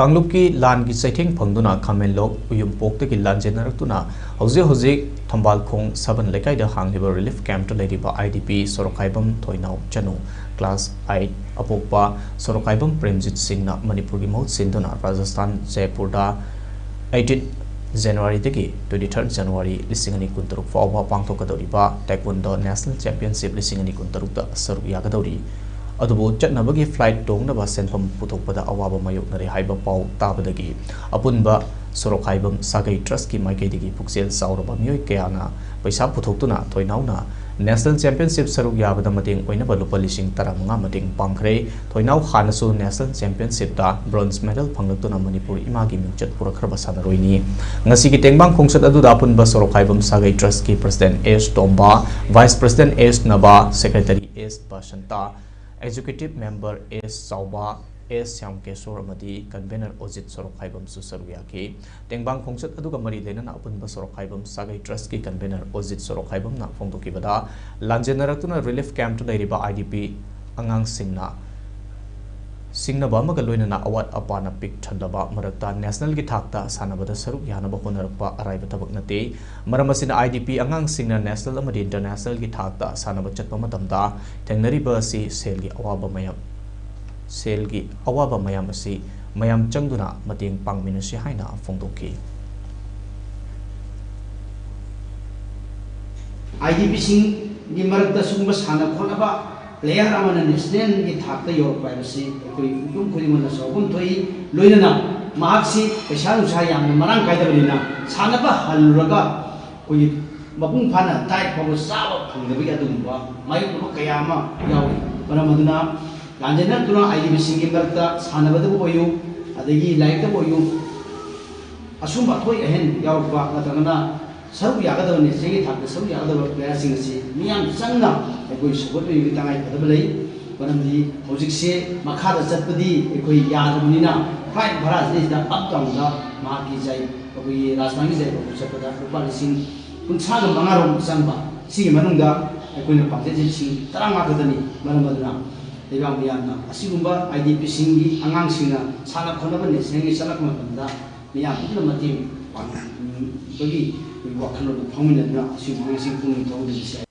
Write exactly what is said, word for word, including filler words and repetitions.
ꯀꯥꯡꯂꯨꯞꯀꯤ ꯂꯥꯟꯒꯤ ꯆꯩꯊꯦꯡ ꯐꯪꯗꯨꯅ ꯈꯥꯃꯦꯟꯂꯣꯛ ꯎꯌꯨꯝꯄꯣꯛꯇꯒꯤ ꯂꯥꯟꯖꯦꯟꯅꯔꯛꯇꯨꯅ ꯍꯧꯖꯤꯛ ꯍꯧꯖꯤꯛ ꯊꯝꯕꯥꯜꯈꯣꯡ ꯁꯕꯟ ꯂꯩꯀꯥꯏꯗ ꯍꯥꯡꯂꯤꯕ ꯔꯤꯂꯤꯐ ꯀꯦꯝꯞꯇ ꯂꯩꯔꯤꯕ I D P Sorokhaibam ꯊꯣꯏꯅꯥꯎ Chanu, class eight, ꯑꯄꯣꯛꯄ ꯁꯣꯔꯣꯛꯈꯥꯏꯕꯝ ꯄ꯭ꯔꯦꯝꯖꯤꯠ ꯁꯤꯡꯅ ꯃꯅꯤꯄꯨꯔꯒꯤ ꯃꯍꯨꯠ ꯁꯤꯟꯗꯨꯅ Rajasthan ꯖꯦꯄꯨꯔꯗ eighteen Januaryꯗꯒꯤ twenty third January ꯂꯤꯁꯤꯡ ꯑꯅꯤ ꯀꯨꯟꯇꯔꯨꯛ ꯐꯥꯎꯕ ꯄꯥꯡꯊꯣꯛꯀꯗꯧꯔꯤꯕ Taekwondo National Championship ꯂꯤꯁꯤꯡ ꯑꯅꯤ ꯀꯨꯟꯇꯔꯨꯛꯇ ꯁꯔꯨꯛ ꯌꯥꯒꯗꯧꯔꯤ꯫ ꯑꯗꯨꯕꯨ ꯆꯠꯅꯕꯒꯤ flight ꯇꯣꯡꯅꯕ ꯁꯦꯟꯐꯝ ꯄꯨꯊꯣꯛꯄꯗ ꯑꯋꯥꯕ ꯃꯥꯌꯣꯛꯅꯔꯦ ꯍꯥꯏꯕ ꯄꯥꯎ ꯇꯥꯕꯗꯒꯤ ꯑꯄꯨꯟꯕ ꯁꯣꯔꯣꯛꯈꯥꯏꯕꯝ ꯁꯥꯒꯩ ꯇ꯭ꯔꯁꯀꯤ ꯃꯥꯏꯀꯩꯗꯒꯤ ꯄꯨꯛꯆꯦꯜ ꯆꯥꯎꯔꯕ ꯃꯤꯑꯣꯏ ꯀꯌꯥꯅ ꯄꯩꯁꯥ ꯄꯨꯊꯣꯛꯇꯨꯅ ꯊꯣꯏꯅꯥꯎꯅ National Championship ꯁꯔꯨꯛ ꯌꯥꯕꯗ ꯃꯇꯦꯡ ꯑꯣꯏꯅꯕ ꯂꯨꯄꯥ ꯂꯤꯁꯤꯡ ꯇꯔꯥꯃꯉꯥ ꯃꯇꯦꯡ ꯄꯥꯡꯈ꯭ꯔꯦ꯫ ꯊꯣꯏꯅꯥꯎ ꯍꯥꯟꯅꯁꯨ National Championshipꯇ bronze medal ꯐꯪꯂꯛꯇꯨꯅ ꯃꯅꯤꯄꯨꯔ ꯏꯃꯥꯒꯤ ꯃꯤꯡꯆꯠ ꯄꯨꯔꯛꯈ꯭ꯔꯕ ꯁꯥꯟꯅꯔꯣꯏꯅꯤ꯫ ꯉꯁꯤꯒꯤ ꯇꯦꯡꯕꯥꯡ ꯈꯣꯡꯆꯠ ꯑꯗꯨꯗ ꯑꯄꯨꯟꯕ ꯁꯣꯔꯣꯛꯈꯥꯏꯕꯝ ꯁꯥꯒꯩ ꯇ꯭ꯔꯁꯀꯤ President ꯑꯦꯁ ꯇꯣꯝꯕ, Vice President ꯑꯦꯁ ꯅꯕꯥ, Secretary ꯑꯦꯁ ꯕꯁꯟꯇ, Executive Member ꯑꯦꯁ ꯆꯥꯎꯕ, ꯑꯦꯁ ꯁ꯭ꯌꯥꯝꯀꯦꯁꯣꯔ ꯑꯃꯗꯤ Convener ꯑꯣꯖꯤꯠ ꯁꯣꯔꯣꯛꯈꯥꯏꯕꯝꯁꯨ ꯁꯔꯨꯛ ꯌꯥꯈꯤ꯫ ꯇꯦꯡꯕꯥꯡ ꯈꯣꯡꯆꯠ ꯑꯗꯨꯒ ꯃꯔꯤ ꯂꯩꯅꯅ ꯑꯄꯨꯟꯕ ꯁꯣꯔꯣꯛꯈꯥꯏꯕꯝ ꯁꯥꯒꯩ ꯇ꯭ꯔꯁꯀꯤ Convener ꯑꯣꯖꯤꯠ ꯁꯣꯔꯣꯛꯈꯥꯏꯕꯝꯅ ꯐꯣꯡꯗꯣꯛꯈꯤꯕꯗ, ꯂꯥꯟꯖꯦꯟꯅꯔꯛꯇꯨꯅ ꯔꯤꯂꯤꯐ ꯀꯦꯝꯞꯇ ꯂꯩꯔꯤꯕ ꯑꯥꯏ ꯗꯤ ꯄꯤ ꯑꯉꯥꯡꯁꯤꯡꯅ ꯁꯤꯡꯅꯕ ꯑꯃꯒ ꯂꯣꯏꯅꯅ ꯑꯋꯥꯠ ꯑꯄꯥꯅ ꯄꯤꯛ ꯊꯜꯂꯕ ꯃꯔꯛꯇ ꯅꯦꯁꯅꯦꯜꯒꯤ ꯊꯥꯛꯇ ꯁꯥꯟꯅꯕꯗ ꯁꯔꯨꯛ ꯌꯥꯅꯕ ꯍꯣꯠꯅꯔꯛꯄ ꯑꯔꯥꯏꯕ ꯊꯕꯛ ꯅꯠꯇꯦ꯫ ꯃꯔꯝ ꯑꯁꯤꯅ, ꯑꯥꯏ ꯗꯤ ꯄꯤ ꯑꯉꯥꯡꯁꯤꯡꯅ ꯅꯦꯁꯅꯦꯜ ꯑꯃꯗꯤ ꯏꯟꯇꯔꯅꯦꯁꯅꯦꯜꯒꯤ ꯊꯥꯛꯇ ꯁꯥꯟꯅꯕ ꯆꯠꯄ ꯃꯇꯝꯗ ꯊꯦꯡꯅꯔꯤꯕ ꯑꯁꯤ ꯁꯦꯜꯒꯤ ꯑꯋꯥꯕ ꯃꯌꯥꯝ, ꯁꯦꯜꯒꯤ ꯑꯋꯥꯕ ꯃꯌꯥꯝ ꯑꯁꯤ ꯃꯌꯥꯝ ꯆꯪꯗꯨꯅ ꯃꯇꯦꯡ ꯄꯥꯡꯃꯤꯟꯅꯁꯤ ꯍꯥꯏꯅ ꯐꯣꯡꯗꯣꯛꯈꯤ꯫ ꯑꯥꯏ ꯗꯤ ꯄꯤꯁꯤꯡꯒꯤ ꯃꯔꯛꯇ ꯁꯤꯒꯨꯝꯕ ꯁꯥꯟꯅ ꯈꯣꯠꯅꯕ player ꯑꯃꯅ ꯅꯦꯁꯅꯦꯜꯒꯤ ꯊꯥꯛꯇ ꯌꯧꯔꯛꯄ ꯍꯥꯏꯕꯁꯤ ꯑꯩꯈꯣꯏ ꯃꯤꯄꯨꯝ ꯈꯨꯗꯤꯡꯃꯛꯅ ꯆꯥꯎꯐꯝ ꯊꯣꯛꯏ꯫ ꯂꯣꯏꯅꯅ ꯃꯍꯥꯛꯁꯤ ꯄꯩꯁꯥ ꯅꯨꯡꯁꯥ ꯌꯥꯝꯅ ꯃꯔꯥꯡ ꯀꯥꯏꯗꯕꯅꯤꯅ, ꯁꯥꯟꯅꯕ ꯍꯜꯂꯨꯔꯒ ꯑꯩꯈꯣꯏꯒꯤ ꯃꯄꯨꯡ ꯐꯥꯅ diet ꯐꯥꯎꯕ ꯆꯥꯕ ꯐꯪꯗꯕꯒꯤ ꯑꯗꯨꯒꯨꯝꯕ ꯃꯥꯌꯣꯛꯅꯕ ꯀꯌꯥ ꯑꯃ ꯌꯥꯎꯔꯤ꯫ ꯃꯔꯝ ꯑꯗꯨꯅ ꯂꯥꯟꯖꯦꯟꯅꯔꯛꯇꯨꯅ ꯑꯥꯏ ꯗꯤ ꯄꯤꯁꯤꯡꯒꯤ ꯃꯔꯛꯇ ꯁꯥꯟꯅꯕꯗꯕꯨ ꯑꯣꯏꯌꯨ, ꯑꯗꯒꯤ ꯂꯥꯏꯔꯤꯛꯇꯕꯨ ꯑꯣꯏꯌꯨ, ꯑꯁꯨꯝꯕ ꯑꯊꯣꯏ ꯑꯍꯦꯟ ꯌꯥꯎꯔꯛꯄ ꯅꯠꯇ꯭ꯔꯒꯅ ꯁꯔꯨꯛ ꯌꯥꯒꯗꯕ, ꯅꯦꯁꯅꯦꯜꯒꯤ ꯊꯥꯛꯇ ꯁꯔꯨꯛ ꯌꯥꯒꯗꯕ player ꯁꯤꯡ ꯑꯁꯤ ꯃꯤꯌꯥꯝ ꯆꯪꯅ ꯑꯩꯈꯣꯏ ꯁꯧꯒꯠꯄꯒꯤ ꯇꯉꯥꯏ ꯐꯗꯕ ꯂꯩ꯫ ꯃꯔꯝꯗꯤ ꯍꯧꯖꯤꯛꯁꯦ ꯃꯈꯥꯗ ꯆꯠꯄꯗꯤ ꯑꯩꯈꯣꯏ ꯌꯥꯗꯕꯅꯤꯅ, flight ꯚꯔꯥꯁꯤꯗꯩꯁꯤꯗ up down ꯗ ꯃꯍꯥꯛꯀꯤ ꯖꯩ-, ꯑꯩꯈꯣꯏꯒꯤ ꯔꯥꯖꯁꯊꯥꯟꯒꯤ ꯖꯩꯄꯨꯔ ꯆꯠꯄꯗ ꯂꯨꯄꯥ ꯂꯤꯁꯤꯡ ꯀꯨꯟꯊ꯭ꯔꯥꯒ ꯃꯉꯥꯔꯣꯝ ꯆꯪꯕ, ꯁꯤꯒꯤ ꯃꯅꯨꯡꯗ ꯑꯩꯈꯣꯏꯅ ꯄꯥꯡꯖꯩꯁꯦ ꯂꯤꯁꯤꯡ ꯇꯔꯥꯃꯉꯥ ꯈꯛꯇꯅꯤ꯫ ꯃꯔꯝ ꯑꯗꯨꯅ ꯂꯩꯕꯥꯛ ꯃꯤꯌꯥꯝꯅ ꯑꯁꯤꯒꯨꯝꯕ ꯑꯥꯏ ꯗꯤ ꯄꯤꯁꯤꯡꯒꯤ ꯑꯉꯥꯡꯁꯤꯡꯅ ꯁꯥꯟꯅ ꯈꯣꯠꯅꯕ ꯅꯦꯁꯅꯦꯜꯒꯤ ꯆꯠꯂꯛꯄ ꯃꯇꯝꯗ ꯃꯤꯌꯥꯝ ꯄꯨꯝꯅ ꯃꯇꯦꯡ ꯄꯥꯡꯕꯒꯤ ꯋꯥꯈꯜꯂꯣꯟꯗꯨ ꯐꯥꯎꯃꯤꯟꯅꯗꯨꯅ ꯑꯁꯤꯒꯨꯝꯕ ꯑꯉꯥꯡꯁꯤꯡ ꯄꯨꯛꯅꯤꯡ ꯊꯧꯒꯠꯂꯤꯕꯁꯤ